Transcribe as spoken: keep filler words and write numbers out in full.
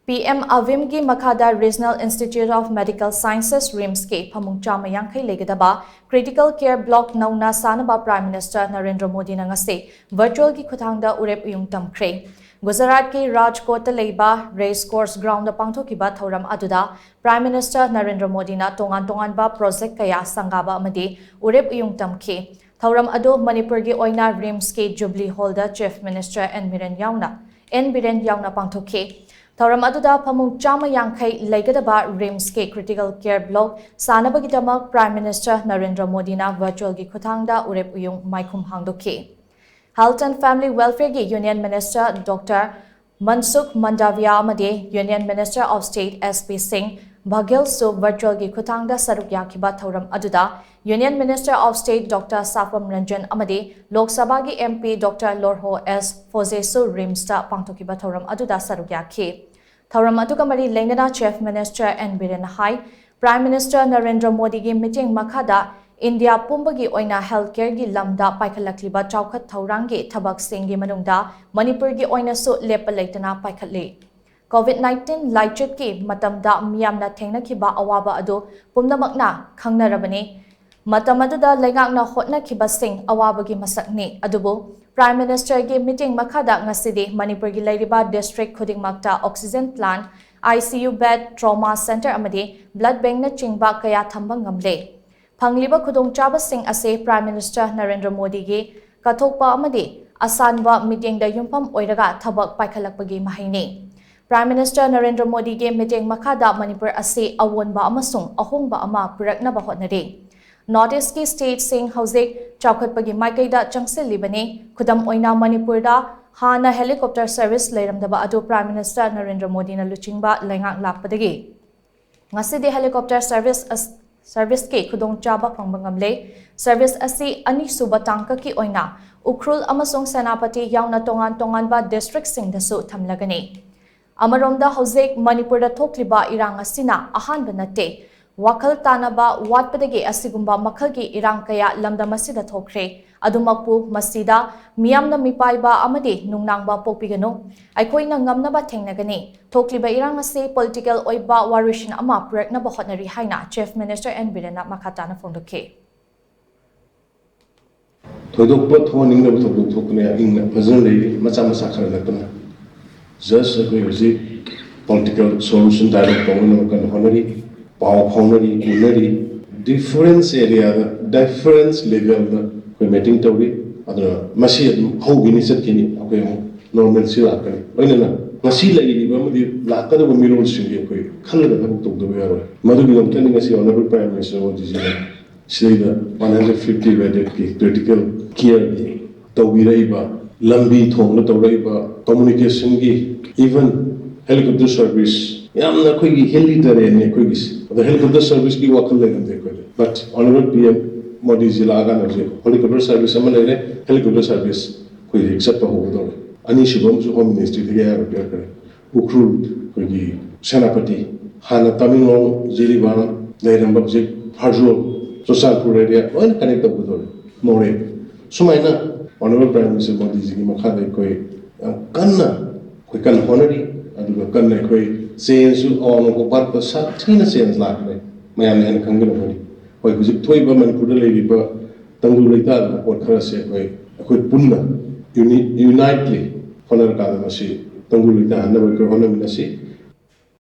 P M ꯑꯚꯤꯝꯒꯤ ꯃꯈꯥꯗ Regional Institute of Medical Sciences, ꯔꯤꯝꯁꯀꯤ ꯐꯃꯨꯡ ꯆꯥꯝꯃ ꯌꯥꯡꯈꯩ ꯂꯩꯒꯗꯕ Critical Care Block ꯅꯧꯅ ꯁꯥꯅꯕ Prime Minister ꯅꯔꯦꯟꯗ꯭ꯔ ꯃꯣꯗꯤꯅ ꯉꯁꯤ virtualꯒꯤ ꯈꯨꯠꯊꯥꯡꯗ ꯎꯔꯦꯞ ꯎꯌꯨꯡ ꯇꯝꯈ꯭ꯔꯦ꯫ ꯒꯨꯖꯔꯥꯠꯀꯤ ꯔꯥꯖꯀꯣꯠꯇ ꯂꯩꯕ Race Course Groundꯗ ꯄꯥꯡꯊꯣꯛꯈꯤꯕ ꯊꯧꯔꯝ ꯑꯗꯨꯗ Prime Minister ꯅꯔꯦꯟꯗ꯭ꯔ ꯃꯣꯗꯤꯅ ꯇꯣꯉꯥꯟ ꯇꯣꯉꯥꯟꯕ project ꯀꯌꯥ ꯁꯪꯒꯥꯕ ꯑꯃꯗꯤ ꯎꯔꯦꯞ ꯎꯌꯨꯡ ꯇꯝꯈꯤ꯫ ꯊꯧꯔꯝ ꯑꯗꯨ ꯃꯅꯤꯄꯨꯔꯒꯤ ꯑꯣꯏꯅ ꯔꯤꯝꯁꯀꯤ Jubilee Hallꯗ Chief Minister ꯑꯦꯟ ꯕꯤꯔꯦꯟ ꯌꯥꯎꯅ, ꯑꯦꯟ ꯕꯤꯔꯦꯟ ꯌꯥꯎꯅ ꯄꯥꯡꯊꯣꯛꯈꯤ꯫ ꯊꯧꯔꯝ ꯑꯗꯨꯗ ꯐꯃꯨꯡ ꯆꯥꯝꯃ ꯌꯥꯡꯈꯩ ꯂꯩꯒꯗꯕ ꯔꯤꯝꯁꯀꯤ Critical Care Block ꯁꯥꯅꯕꯒꯤꯗꯃꯛ Prime Minister Narendra ꯃꯣꯗꯤꯅ virtualꯒꯤ ꯈꯨꯠꯊꯥꯡꯗ ꯎꯔꯦꯞ ꯎꯌꯨꯡ ꯃꯥꯏꯈꯨꯝ ꯍꯥꯡꯗꯣꯛꯈꯤ꯫ Health and Family Welfareꯒꯤ Union Minister Doctor ꯃꯟꯁꯨꯈ ꯃꯟꯗꯥꯚꯤꯌꯥ ꯑꯃꯗꯤ Union Minister of State S P ꯁꯤꯡ ꯕꯘꯦꯜꯁꯨ virtualꯒꯤ ꯈꯨꯠꯊꯥꯡꯗ ꯁꯔꯨꯛ ꯌꯥꯈꯤꯕ ꯊꯧꯔꯝ ꯑꯗꯨꯗ Union Minister of State Doctor ꯁꯥꯐꯝ Ranjan ꯑꯃꯗꯤ ꯂꯣꯛ ꯁꯚꯥꯒꯤ M P Doctor ꯂꯣꯔꯍꯣ ꯑꯦꯁ ꯐꯣꯖꯦꯁꯨ ꯔꯤꯝꯁꯇ ꯄꯥꯡꯊꯣꯛꯈꯤꯕ ꯊꯧꯔꯝ ꯑꯗꯨꯗ ꯁꯔꯨꯛ ꯌꯥꯈꯤ꯫ ꯊꯧꯔꯝ ꯑꯗꯨꯒ ꯃꯔꯤ ꯂꯩꯅꯅ Chief Minister ꯑꯦꯟ ꯕꯤꯔꯦꯟꯅ ꯍꯥꯏ, Prime Minister ꯅꯔꯦꯟꯗ꯭ꯔ ꯃꯣꯗꯤꯒꯤ ꯃꯤꯠꯌꯦꯡ ꯃꯈꯥꯗ ꯏꯟꯗꯤꯌꯥ ꯄꯨꯝꯕꯒꯤ ꯑꯣꯏꯅ health careꯒꯤ ꯂꯝꯗ ꯄꯥꯏꯈꯠꯂꯛꯂꯤꯕ ꯆꯥꯎꯈꯠ ꯊꯧꯔꯥꯡꯒꯤ ꯊꯕꯛꯁꯤꯡꯒꯤ ꯃꯅꯨꯡꯗ ꯃꯅꯤꯄꯨꯔꯒꯤ ꯑꯣꯏꯅꯁꯨ ꯂꯦꯞꯄ ꯂꯩꯇꯅ ꯄꯥꯏꯈꯠꯂꯤ꯫ COVID nineteen ꯂꯥꯏꯆꯠꯀꯤ ꯃꯇꯝꯗ ꯃꯤꯌꯥꯝꯅ ꯊꯦꯡꯅꯈꯤꯕ ꯑꯋꯥꯕ ꯑꯗꯨ ꯄꯨꯝꯅꯃꯛꯅ ꯈꯪꯅꯔꯕꯅꯤ꯫ ꯃꯇꯝ ꯑꯗꯨꯗ ꯂꯩꯉꯥꯛꯅ ꯍꯣꯠꯅꯈꯤꯕꯁꯤꯡ ꯑꯋꯥꯕꯒꯤ ꯃꯁꯛꯅꯤ꯫ ꯑꯗꯨꯕꯨ Prime Ministerꯒꯤ ꯃꯤꯠꯌꯦꯡ ꯃꯈꯥꯗ ꯉꯁꯤꯗꯤ ꯃꯅꯤꯄꯨꯔꯒꯤ ꯂꯩꯔꯤꯕ district ꯈꯨꯗꯤꯡꯃꯛꯇ oxygen plant, I C U bed, trauma center ꯑꯃꯗꯤ blood bankꯅꯆꯤꯡꯕ ꯀꯌꯥ ꯊꯝꯕ ꯉꯝꯂꯦ꯫ ꯐꯪꯂꯤꯕ ꯈꯨꯗꯣꯡꯆꯥꯕꯁꯤꯡ ꯑꯁꯤ Prime Minister ꯅꯔꯦꯟꯗ꯭ꯔ ꯃꯣꯗꯤꯒꯤ ꯀꯠꯊꯣꯛꯄ ꯑꯃꯗꯤ ꯑꯁꯥꯟꯕ ꯃꯤꯠꯌꯦꯡꯗ ꯌꯨꯝꯐꯝ ꯑꯣꯏꯔꯒ ꯊꯕꯛ ꯄꯥꯏꯈꯠꯂꯛꯄꯒꯤ ꯃꯍꯩꯅꯤ꯫ Prime Minister ꯅꯔꯦꯟꯗ꯭ꯔ ꯃꯣꯗꯤꯒꯤ ꯃꯤꯠꯌꯦꯡ ꯃꯈꯥꯗ ꯃꯅꯤꯄꯨꯔ ꯑꯁꯤ ꯑꯑꯣꯟꯕ ꯑꯃꯁꯨꯡ ꯑꯍꯣꯡꯕ ꯑꯃ ꯄꯨꯔꯛꯅꯕ ꯍꯣꯠꯅꯔꯤ꯫ North Eastꯀꯤ stateꯁꯤꯡ ꯍꯧꯖꯤꯛ ꯆꯥꯎꯈꯠꯄꯒꯤ ꯃꯥꯏꯀꯩꯗ ꯆꯪꯁꯤꯜꯂꯤꯕꯅꯤ꯫ ꯈꯨꯗꯝ ꯑꯣꯏꯅ ꯃꯅꯤꯄꯨꯔꯗ ꯍꯥꯟꯅ helicopter service ꯂꯩꯔꯝꯗꯕ ꯑꯗꯨ Prime Minister ꯅꯔꯦꯟꯗ꯭ꯔ ꯃꯣꯗꯤꯅ ꯂꯨꯆꯤꯡꯕ ꯂꯩꯉꯥꯛ ꯂꯥꯛꯄꯗꯒꯤ ꯉꯁꯤꯗꯤ helicopter service ꯑꯁ-, serviceꯀꯤ ꯈꯨꯗꯣꯡꯆꯥꯕ ꯐꯪꯕ ꯉꯝꯂꯦ꯫ Service ꯑꯁꯤ ꯑꯅꯤꯁꯨꯕ ꯇꯥꯡꯀꯛꯀꯤ ꯑꯣꯏꯅ ꯎꯈ꯭ꯔꯨꯜ ꯑꯃꯁꯨꯡ ꯁꯦꯅꯥꯄꯇꯤ ꯌꯥꯎꯅ ꯇꯣꯉꯥꯟ ꯇꯣꯉꯥꯟꯕ districtꯁꯤꯡꯗꯁꯨ ꯊꯝꯂꯒꯅꯤ꯫ ꯑꯃꯔꯣꯝꯗ ꯍꯧꯖꯤꯛ ꯃꯅꯤꯄꯨꯔꯗ ꯊꯣꯛꯂꯤꯕ ꯏꯔꯥꯡ ꯑꯁꯤꯅ ꯑꯍꯥꯟꯕ ꯅꯠꯇꯦ꯫ ꯋꯥꯈꯜ ꯇꯥꯅꯕ ꯋꯥꯠꯄꯗꯒꯤ ꯑꯁꯤꯒꯨꯝꯕ ꯃꯈꯜꯒꯤ ꯏꯔꯥꯡ ꯀꯌꯥ ꯂꯝꯗꯝ ꯑꯁꯤꯗ ꯊꯣꯛꯈ꯭ꯔꯦ꯫ ꯑꯗꯨꯃꯛꯄꯨ ꯃꯁꯤꯗ ꯃꯤꯌꯥꯝꯅ ꯃꯤꯄꯥꯏꯕ ꯑꯃꯗꯤ ꯅꯨꯡꯅꯥꯡꯕ ꯄꯣꯛꯄꯤꯒꯅꯨ꯫ ꯑꯩꯈꯣꯏꯅ ꯉꯝꯅꯕ ꯊꯦꯡꯅꯒꯅꯤ꯫ ꯊꯣꯛꯂꯤꯕ ꯏꯔꯥꯡ ꯑꯁꯤ political ꯑꯣꯏꯕ ꯋꯥꯔꯣꯏꯁꯤꯟ ꯑꯃ ꯄꯨꯔꯛꯅꯕ ꯍꯣꯠꯅꯔꯤ ꯍꯥꯏꯅ Chief Minister ꯑꯦꯟ ꯕꯤꯔꯦꯟꯅ ꯃꯈꯥ ꯇꯥꯅ ꯐꯣꯡꯗꯣꯛꯈꯤ꯫ ꯊꯣꯏꯗꯣꯛꯄ ꯊꯣꯛꯍꯟꯅꯤꯡꯗꯕ ꯊꯧꯗꯣꯛ ꯊꯣꯛꯇꯅ ꯏꯪꯅ ꯐꯖꯅ ꯂꯩꯔꯤ꯫ ꯃꯆꯥ ꯃꯆꯥ ꯈꯔ ꯅꯠꯇꯅ just ꯑꯩꯈꯣꯏ ꯍꯧꯖꯤꯛ political solution dialogue ꯇꯧꯅꯅꯕ ꯀꯟꯅ ꯍꯣꯠꯅꯔꯤ꯫ ꯄꯥꯎ ꯐꯥꯎꯅꯔꯤ, ꯎꯅꯔꯤ꯫ Difference areaꯗ, difference levelꯗ ꯑꯩꯈꯣꯏ meeting ꯇꯧꯔꯤ꯫ ꯑꯗꯨꯅ ꯃꯁꯤ ꯑꯗꯨꯝ ꯍꯧꯈꯤꯅꯤ, ꯆꯠꯈꯤꯅꯤ꯫ ꯑꯩꯈꯣꯏ ꯑꯃꯨꯛ normalcy ꯂꯥꯛꯀꯅꯤ꯫ ꯂꯣꯏꯅꯅ ꯉꯁꯤ ꯂꯩꯔꯤꯕ ꯑꯃꯗꯤ ꯂꯥꯛꯀꯗꯕ ꯃꯤꯔꯣꯜꯁꯤꯡꯒꯤ ꯑꯩꯈꯣꯏ ꯈꯜꯂꯒ ꯊꯕꯛ ꯇꯧꯗꯕ ꯌꯥꯔꯣꯏ꯫ ꯃꯗꯨꯒꯤꯗꯃꯛꯇꯅꯤ ꯉꯁꯤ Honourable Prime Minister ꯃꯣꯗꯤꯖꯤꯅ ꯁꯤꯗꯩꯗ one hundred fifty beddedꯀꯤ critical careꯒꯤ ꯇꯧꯕꯤꯔꯛꯏꯕ, ꯂꯝꯕꯤ ꯊꯣꯡꯗ ꯇꯧꯔꯛꯏꯕ, communicationꯒꯤ, even helicopter service, ꯌꯥꯝꯅ ꯑꯩꯈꯣꯏꯒꯤ hilly terrainꯅꯤ ꯑꯩꯈꯣꯏꯒꯤꯁꯦ꯫ ꯑꯗꯣ helicopter serviceꯀꯤ ꯋꯥꯈꯜ ꯂꯩꯔꯝꯗꯦ ꯑꯩꯈꯣꯏꯗ꯫ But Honourable PM ꯃꯣꯗꯤꯖꯤ ꯂꯥꯛꯑꯀꯥꯟꯗ ꯍꯧꯖꯤꯛ helicopter service ꯑꯃ ꯂꯩꯔꯦ, helicopter service ꯑꯩꯈꯣꯏ ꯍꯧꯖꯤꯛ ꯆꯠꯄ ꯍꯧꯒꯗꯧꯔꯦ꯫ ꯑꯅꯤꯁꯨꯕ ꯑꯃꯁꯨ Home Ministryꯗꯒꯤ ꯑꯌꯥꯕ ꯄꯤꯔꯛꯈ꯭ꯔꯦ꯫ ꯎꯈ꯭ꯔꯨꯜ, ꯑꯩꯈꯣꯏꯒꯤ ꯁꯦꯅꯥꯄꯇꯤ, ꯍꯥꯟꯅ ꯇꯃꯦꯡꯂꯣꯡ, ꯖꯤꯔꯤꯕꯥꯝ ꯂꯩꯔꯝꯕ ꯍꯧꯖꯤꯛ ꯐꯥꯔꯖꯣꯜ, ꯆꯨꯔꯆꯥꯟꯄꯨꯔ area ꯂꯣꯏꯅ connect ꯇꯧꯒꯗꯧꯔꯦ꯫ ꯃꯣꯔꯦ꯫ ꯁꯨꯃꯥꯏꯅ Honourable Prime Minister ꯃꯣꯗꯤꯖꯤꯒꯤ ꯃꯈꯥꯗ ꯑꯩꯈꯣꯏ ꯌꯥꯝ ꯀꯟꯅ ꯑꯩꯈꯣꯏ ꯀꯟꯅ ꯍꯣꯠꯅꯔꯤ꯫ ꯑꯗꯨꯒ ꯀꯟꯅ ꯑꯩꯈꯣꯏ changeꯁꯨ ꯑꯋꯥꯡ ꯅꯣꯡꯄꯣꯛ ꯚꯥꯔꯠꯇ ꯁꯥꯊꯤꯅ change ꯂꯥꯛꯈ꯭ꯔꯦ꯫ ꯃꯌꯥꯝꯅ ꯍꯦꯟꯅ ꯈꯪꯒꯅꯕꯅꯤ꯫ ꯍꯣꯏ, ꯍꯧꯖꯤꯛ ꯊꯣꯛꯏꯕ ꯃꯅꯤꯄꯨꯔꯗ ꯂꯩꯔꯤꯕ ꯇꯪꯗꯨ ꯂꯩꯇꯥꯗꯕ ꯄꯣꯠ ꯈꯔꯁꯦ ꯑꯩꯈꯣꯏ, ꯑꯩꯈꯣꯏ ꯄꯨꯟꯅ uni-, unitely ꯍꯣꯠꯅꯔꯀꯥꯟꯗ ꯃꯁꯤ ꯇꯪꯗꯨ ꯂꯩꯇꯥꯍꯟꯅꯕ ꯑꯩꯈꯣꯏ ꯍꯣꯠꯅꯃꯤꯟꯅꯁꯤ꯫